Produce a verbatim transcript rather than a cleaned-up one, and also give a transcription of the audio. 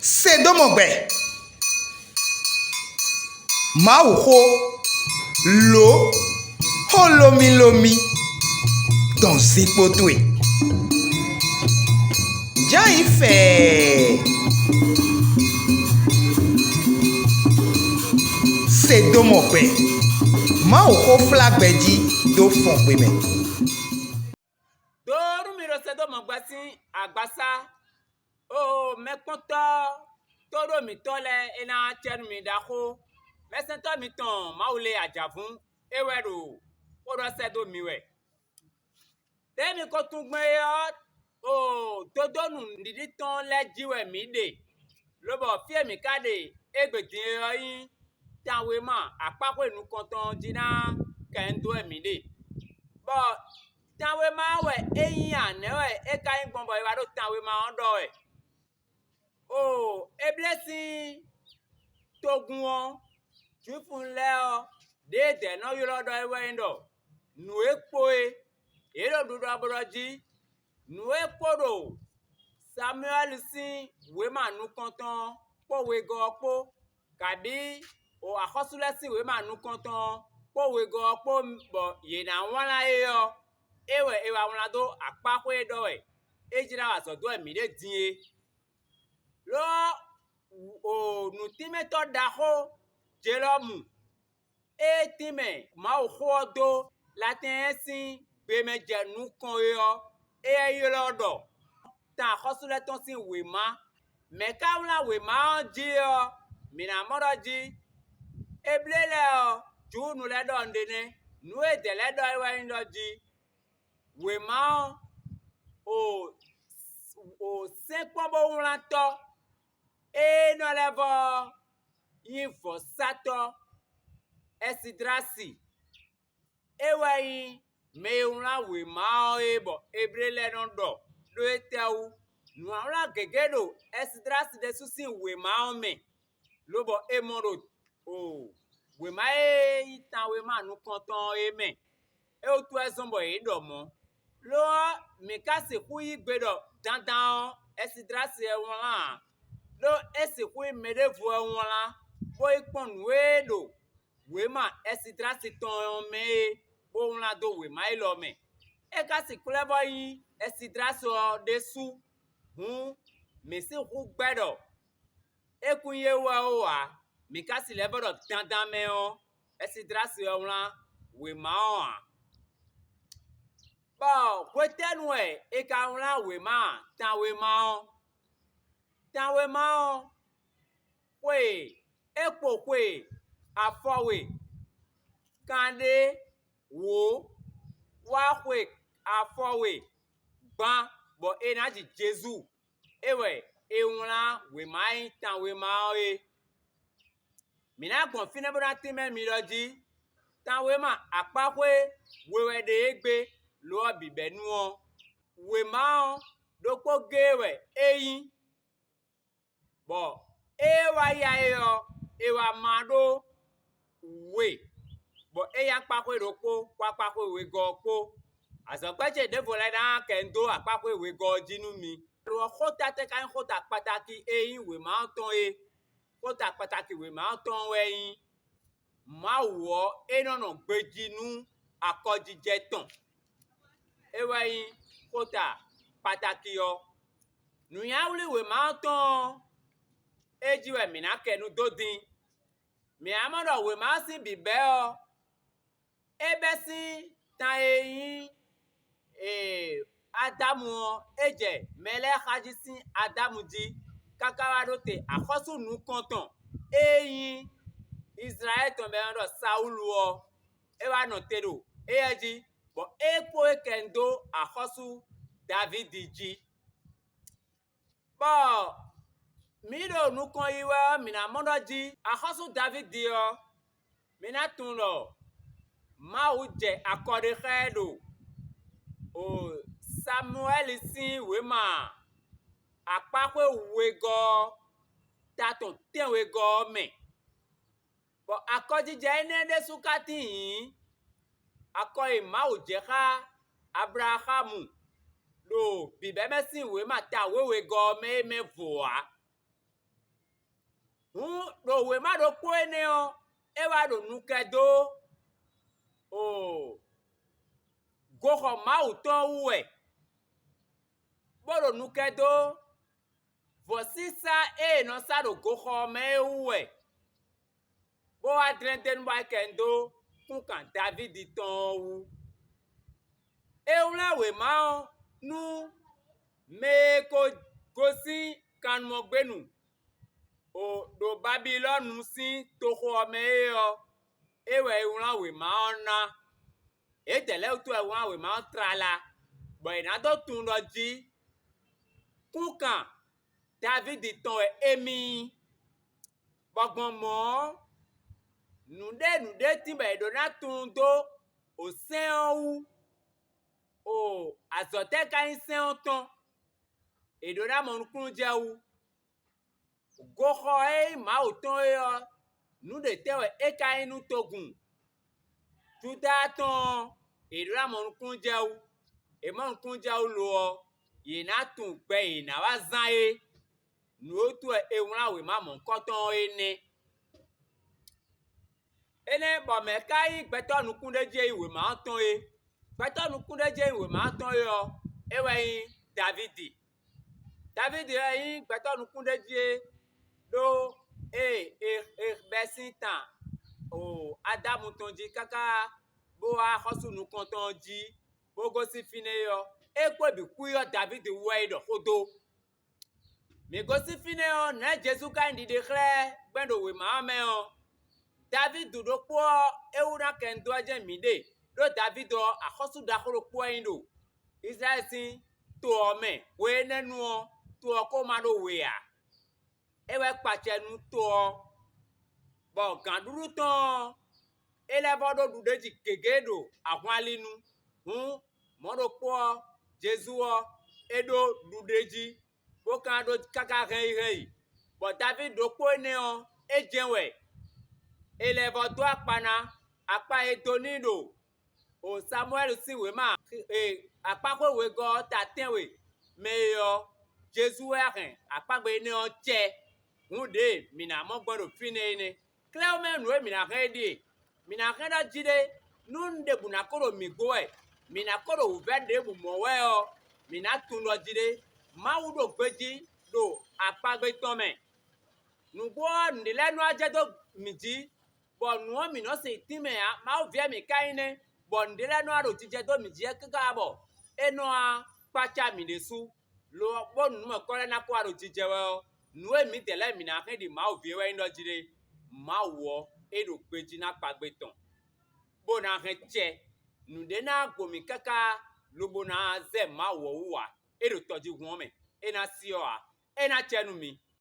Se dó mɔ gbɛ. Mawuxó, lǒ, xó lómílómí dɔn zinkpo towe. Jǎ yi fɛɛ. Se dó mɔ gbɛ. Mawuxó flá gbɛ jí dó fɔn xwe mɛ. Dó nú mi ɖo se dó mɔ gbɛ sín agbasá. Oo, mɛkpɔ́ntɔ́ tóɖó mǐtɔn lɛ́ɛ, é ná acɛ nú mi ɖaxó. Mɛsɛntɔ́ mitɔn Mawu lé ajǎvún, é wɛ ɖo xó ɖɔ sɛ́ dó mi wɛ. Đěe mi ko tunwun gbɔn é ɔ́, oo, dodó nǔɖiɖi tɔn lɛ́ɛ jí wɛ mǐ ɖe, lobɔ fí e mǐ ka ɖe égbé din é ɔ́ nyí tanwéma akpáxwé nukɔntɔn jí ná kɛ nyi dó wɛ mǐ ɖe. Bɔ tanwéma ɔ́ wɛ é nyí a? Nɛ̌ wɛ é ka nyí gbɔn bɔ è wá ɖo tanwéma ɔ́ ɖɔ wɛ? Oo, Eblée sín togun ɔ́, Jwifunu lɛ́ɛ ɔ́, ɖěe dɛ̌ nɔ ylɔ́ ɖɔ é wɛ nyí ɖɔ nǔ e kpo é, yě ɖo ɖiɖɔ bo ɖɔ jí, nǔ e kpo ɖo Samuwɛ́li sín wěma nukɔntɔn ɔ́ kpó wegɔ́ ɔ́ kpó, kabǐ o axɔ́sú lɛ́ɛ sín wěma nukɔntɔn ɔ́ kpó wegɔ́ ɔ́ kpó bɔ yě ná wlán é ɔ́, é wɛ è wá wlán dó akpáxwé e ɖɔ wɛ é jlá wa azɔ̌ dó wɛ mǐ ɖe din é. Lo ɔ́, o nǔtínmɛtɔ́ ɖaxó Jelɔ́mu e tínmɛ Mawuxó ɔ́ dó Latɛ́ɛn sín gbe mɛ jɛ nukɔn é ɔ́, é ylɔ́ ɖɔ tan axɔ́sú lɛ́ɛ tɔn sín wěma. Mɛ̌ ka wlán wěma ɔ́ jí ɔ́, mǐ ná mɔ ɖɔ jí Eblée lɛ́ɛ ɔ́, Jǔnu lɛ́ɛ ɖɔ un ɖe nɛ́. Nǔ e dɛ̌ lɛ́ɛ ɖɔ é wɛ nyí ɖɔ jí wěma ɔ́ o o sɛ́nkpɔ́nbówlantɔ́ e nɔ lɛ́ vɔ́ nyí vɔ̌sátɔ́ Ɛsidrasi, é wɛ nyí mɛ e wlán wěma ɔ́ é bɔ Eblée lɛ́ɛ nɔ ɖɔ ɖó étɛ́wú? Nǔwlánwlán gěgé ɖo Ɛsidrasi ɖésú sín wěma ɔ́ mɛ, lobɔ è mɔ ɖo o wěma e nyí tanwéma nukɔntɔn ɔ́ é mɛ. É wútu wɛ zɔ́n bɔ yě ɖɔ mɔ̌. Lo ɔ́, mǐ ka sixú yí gbe ɖɔ dandan ɔ́, Ɛsidrasi wɛ wlán ǎ, ɖó é sixú nyí mɛ ɖěvo wɛ wlán, bó yi kpɔ́n nǔ e ɖo wěma Ɛsidrasi tɔn ɔ́ mɛ é, bó wlán dó wěma élɔ́ mɛ. É ka sixú lɛ́ vɔ́ nyí Ɛsidrasi ɔ́ ɖésú, hǔn mǐ sixú gbɛ́ ɖɔ é kún nyí é wɛ ó ǎ; mǐ ka si lɛ́ vɔ́ ɖɔ dandan mɛ ɔ́, Ɛsidrasi wɛ wlán wěma ɔ́ ǎ. Bɔ hwetɛ́nu wɛ è ka wlán wěma tanwéma ɔ́? Tanwéma ɔ́, xwe e é kpo xwe afɔwe kanɖé wǒ wá xwe afɔwe gban bɔ è nǎ ji Jezu, é wɛ è wlán wěma e nyí tanwéma ɔ́ é. Mǐ ná gbɔn fínɛ́ bó ná tínmɛ mi ɖɔ jí, tanwéma akpáxwé we wɛ ɖe égbé, lo ɔ́ bǐbɛ́nu ɔ́, wěma ɔ́ ɖokpó géé wɛ é nyí, bɔ ée wá ya é ɔ́, è wá má ɖó we, bɔ é nyí akpáxwé ɖokpó kpó akpáxwé wegɔ́ ɔ́ kpó. Azɔ̌gbɛ́ ce ɖěvo lɛ́ɛ ná kɛ nu dó akpáxwé wegɔ́ ɔ́ jí nú mi. Lo ɔ́, xóta tɛ́ ka nyí xóta kpatáki e nyí wěma ɔ́ tɔn é? Xóta kpatáki wěma ɔ́ tɔn wɛ nyí Mawu ɔ́ e nɔ nɔ gbejí nú akɔjijɛ tɔn. É wɛ nyí xóta kpatáki ɔ́. Nǔnywɛ́ wlí wěma ɔ́ tɔn ɔ́, é jí wɛ mǐ ná kɛ nu dó din. Mǐ ná mɔ ɖɔ wěma ɔ́ sín bǐbɛ́ ɔ́, é bɛ́ sín tan e nyí ee Adámu ɔ́, é jɛ mɛ lɛ́ɛ xá jí sín Adámu jí káká wá ɖó te axɔ́sú nukɔntɔn e nyí Izlayɛ́li tɔn bɔ è nɔ ɖɔ Sawúlu ɔ́, é wá nɔ te ɖo éyɛ́ jí, bɔ é kpó é kɛ nu dó axɔ́sú Davídi jí. Bɔ mǐ ɖo nukɔn yi wɛ ɔ́, mǐ ná mɔ ɖɔ jí axɔ́sú Davídi ɔ́, mi ná tunwun ɖɔ Mawu jɛ akɔ ɖé xá ɛ ɖo o Samuwɛ́li sín wěma akpáxwé wegɔ́ ɔ́, ta tɔn tɛ́nwegɔ́ ɔ́ mɛ. Bɔ akɔjijɛ énɛ́ ɖésú ka tíin nyí akɔ e Mawu jɛ xá Ablaxámu ɖo bǐbɛ́mɛ sín wěma ta wěwegɔ́ ɔ́ mɛ é mɛ vo ǎ. Hǔn ɖo wěma ɖokpó énɛ́ ɔ́, é wá ɖo nu kɛ dó o goxɔ Mawu tɔn wú wɛ, bó ɖo nu kɛ dó vɔ̌sísá e è nɔ sá ɖo goxɔ ɔ́ mɛ é wú wɛ, bó wá dlɛ́n d'é nu bɔ é kɛ nu dó kúnkan Davídi tɔn ɔ́ wú. É wlán wěma ɔ́ nú mɛ e ko gosín kannumɔgbénu o ɖo Babilɔ́nu sín toxo ɔ́ mɛ é ɔ́, é wɛ è wlán wěma ɔ́ ná. Yědɛɛ lɛ́ɛ wútu wɛ è wlán wěma ɔ́ tlala, bɔ è nǎ dó tunwun ɖɔ jí kúnkan Davídi tɔn wɛ émí nyí. Bɔ gbɔn mɔ̌ ɔ́, nǔɖé nǔɖé tín bɔ è ɖǒ ná tunwun dó o sɛ́n ɔ́ wú. O azɔ̌ tɛ́ ka nyí sɛ́n ɔ́ tɔn? È ɖǒ ná mɔ nukúnnú jɛ wú. Goxɔ e nyí Mawu tɔn é ɔ́, nǔ ɖě tɛ́ wɛ é ka nyí nú togun Judáa tɔn ɔ́, è ɖǒ ná mɔ nukúnnú jɛ wú. È mɔ nukúnnú jɛ wú lo ɔ́, yě ná tunwun gbɛ e yě ná wá zán é. Nǔ e wútu wɛ è wlán wěma mɔ̌hunkɔtɔn ɔ́ é nɛ́. Énɛ́ bɔ mɛ̌ ka nyí gbɛtɔ́ nukúnɖéjí e nyí wěma ɔ́ tɔn é? Gbɛtɔ́ nukúnɖéjí e nyí wěma ɔ́ tɔn é ɔ́, é wɛ nyí Davídi. Davídi wɛ nyí gbɛtɔ́ nukúnɖéjí é, ɖó ée è è bɛ́ sín tan o Adámu tɔn jí káká bó wá xɔ́sú nukɔntɔn ɔ́ jí, bó gosín fínɛ́ é ɔ́, é kpó bǐ xwíyɔ́ Davídi wú wɛ é ɖɔ xó dó. Mǐ gosín fínɛ́ ɔ́, nɛ̌ Jezu ka nyí ɖiɖe xlɛ́ gbɛn ɖo wěma ɔ́ mɛ ɔ́? Davídi ɖokpó ɔ́, é wú ná kɛ nu dó wɛ jɛ́n mǐ ɖe, ɖó Davídi ɔ́, axɔ́sú ɖaxó ɖokpó wɛ nyí ɖo Izlayɛ́li sín to ɔ́ mɛ. Hwe énɛ́ nu ɔ́, to ɔ́ ko ma ɖó we ǎ; é wɛ kpacɛ nú to ɔ́, bɔ gǎnɖuɖu tɔn ɔ́, é lɛ́ vɔ́ ɖó ɖuɖéjí gěgé ɖo ahwan ali nu. Hǔn mɔ̌ ɖokpó ɔ́, Jezu ɔ́, é ɖó ɖuɖéjí, bó ka ɖó káká hɛn yi hɛn yi, bɔ Davídi ɖokpó énɛ́ ɔ́, é jɛ́n wɛ è lɛ́ vɔ́ dó akpa ná. Akpa e dó n'i ɖo o Samuwɛ́li sín wěma e akpáxwé wegɔ́ ɔ́ ta tɛ́nwe mɛ é ɔ́, Jezu wɛ wá hɛn akpágbe énɛ́ ɔ́ cɛ. Hǔn ɖěe mǐ ná mɔ gbɔn ɖo fínɛ́ é nɛ́. Klɛ́wú mɛ nǔ e mǐ ná hɛn é ɖíe: mǐ ná hɛn ɖɔ jí ɖé, nú un ɖěbǔ ná ko ɖo mǐ gbo wɛ, mǐ ná ko ɖo wǔvɛ́ ɖěbǔ mɔ wɛ ɔ́, mǐ ná tunwun ɖɔ jí ɖé, Mawu ɖo gbejí ɖo akpagbe tɔn mɛ. Nǔgbó ɔ́, nǔɖé lɛ́ɛ nɔ wá jɛ dó mǐ jí, bɔ nǔ ɔ́ mǐ nɔ sin tínmɛ ǎ. Mawu ví wɛ mǐ ka nyí nɛ́, bɔ nǔɖé lɛ́ɛ nɔ wá ɖo jijɛ dó mǐ jí wɛ káká bɔ é nɔ wá kpácá mǐ ɖésú. Lo ɔ́, bónú nǔ mɔ̌kɔ́ lɛ́ɛ ná kó wá ɖo jijɛ wɛ ɔ́, nǔ e mǐdɛɛ lɛ́ɛ mǐ ná hɛn ɖi Mawu ví é wɛ nyí ɖɔ jí ɖé: Mawu ɔ́, é ɖo gbejí ná kpagbe tɔn, bó ná hɛn cɛ. Nǔɖé ná gbo mǐ káká lobo ná zɛ Mawu ɔ́ wú ǎ; é ɖo tɔjíhún ɔ́ mɛ; é ná syɔ́ ǎ; é ná cɛ nú mi.